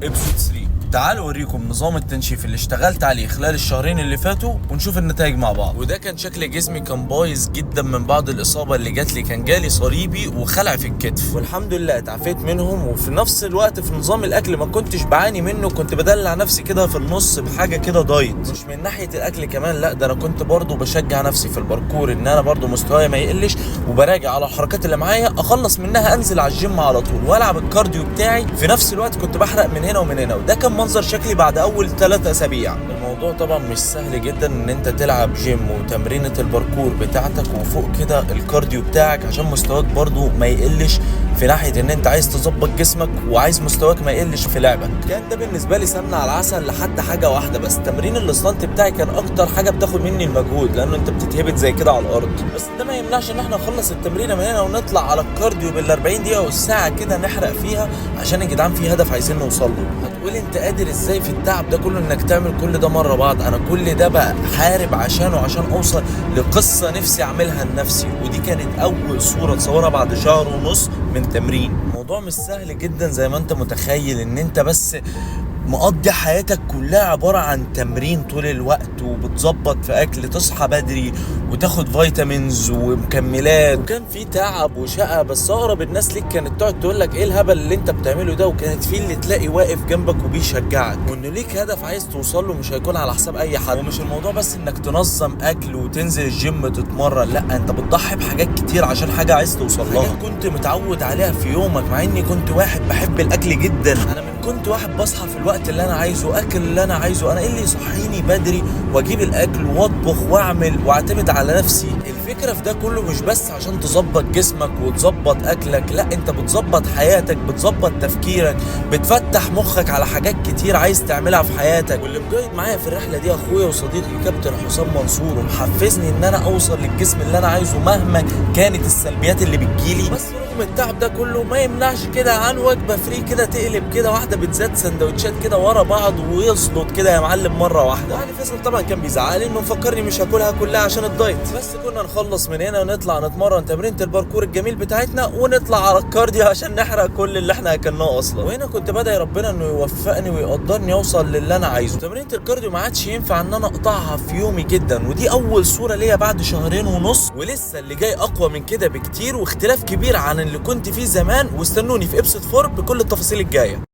episode 3. تعالوا اوريكم نظام التنشيف اللي اشتغلت عليه خلال الشهرين اللي فاتوا ونشوف النتائج مع بعض. وده كان شكل جسمي، كان بايظ جدا من بعد الاصابة اللي جات لي، كان جالي صليبي وخلع في الكتف، والحمد لله اتعافيت منهم. وفي نفس الوقت في نظام الاكل ما كنتش بعاني منه، كنت بدلع نفسي كده في النص بحاجة كده diet. مش من ناحية الاكل كمان، لا ده انا كنت برضو بشجع نفسي في الباركور ان انا برضو مستواي ما يقلش، وبراجع على الحركات اللي معايا اخلص منها انزل على الجيم على طول والعب ال cardio بتاعي. في نفس الوقت كنت بحرق من هنا ومن هنا، وده كان منظر شكلي بعد اول 3 اسابيع. الموضوع طبعا مش سهل جدا ان انت تلعب جيم وتمرينة الباركور بتاعتك وفوق كده ال cardio بتاعك، عشان مستواك برضو ما يقلش في ناحية ان انت عايز تظبط جسمك وعايز مستواك ما يقلش في لعبك. كان ده بالنسبة لي سمنة على العسل لحد حاجة واحدة بس، تمرين ال stunt بتاعي كان اكتر حاجة بتاخد مني المجهود، لانه انت بتتهبط زي كده على الارض. بس ده ما يمنعش ان احنا نخلص التمرينة من هنا ونطلع على ال cardio بال 40 دقيقة والساعة كده نحرق فيها، عشان يا جدعان في هدف عايزين نوصل له. هتقول انت قادر ازاي في التعب ده كله انك تعمل كل ده مرة بعض؟ انا كل ده بحارب عشانه، عشان اوصل لقصة نفسي اعملها لنفسي، ودي كانت اول صورة اتصورها بعد شهر ونص من تمرين. الموضوع مش سهل جدا زي ما انت متخيل ان انت بس مقضي حياتك كلها عبارة عن تمرين طول الوقت، وبتظبط في أكل، تصحى بدري وتاخد vitamins ومكملات، وكان في تعب وشقة. بس أقرب الناس ليك كانت تقعد تقول لك إيه الهبل اللي أنت بتعمله ده، وكانت في اللي تلاقي واقف جنبك وبيشجعك، وإنه ليك هدف عايز توصل له مش هيكون على حساب أي حد. ومش الموضوع بس إنك تنظم أكل وتنزل الجيم تتمرن، لا أنت بتضحي بحاجات كتير عشان حاجة عايز توصل لها، حاجات كنت متعود عليها في يومك. مع إني كنت واحد بحب الأكل جدا، أنا من كنت واحد بصحى في الوقت اللي انا عايزه، اكل اللي انا عايزه، انا ايه اللي يصحيني بدري واجيب الاكل واطبخ واعمل واعتمد على نفسي. الفكرة في ده كله مش بس عشان تظبط جسمك وتظبط اكلك، لا انت بتظبط حياتك، بتظبط تفكيرك، بتفتح مخك على حاجات كتير عايز تعملها في حياتك. واللي مجايد معايا في الرحلة دي اخويا وصديقي كابتن حسام منصور، ومحفزني ان انا اوصل للجسم اللي انا عايزه مهما كانت السلبيات اللي بتجيلي. بس رغم التعب ده كله ما يمنعش كده عن وجبة free كده تقلب كده واحدة بيتزات سندوتشات كده ورا بعض ويزلط كده يا معلم مرة واحدة. يعني فيصل طبعا كان بيزعلني انه مفكرني مش هاكلها كلها عشان ال diet، بس كنا نخلص من هنا ونطلع نتمرن تمرينه الباركور الجميل بتاعتنا ونطلع على ال cardio عشان نحرق كل اللي احنا اكلناه اصلا. وهنا كنت بدعي ربنا انه يوفقني ويقدرني اوصل للي انا عايزه. تمرينه ال cardio ما عادش ينفع ان انا اقطعها في يومي جدا، ودي اول صوره ليا بعد شهرين ونص، ولسه اللي جاي اقوى من كده بكتير واختلاف كبير عن اللي كنت فيه زمان. واستنوني في episode 4 بكل التفاصيل الجاية.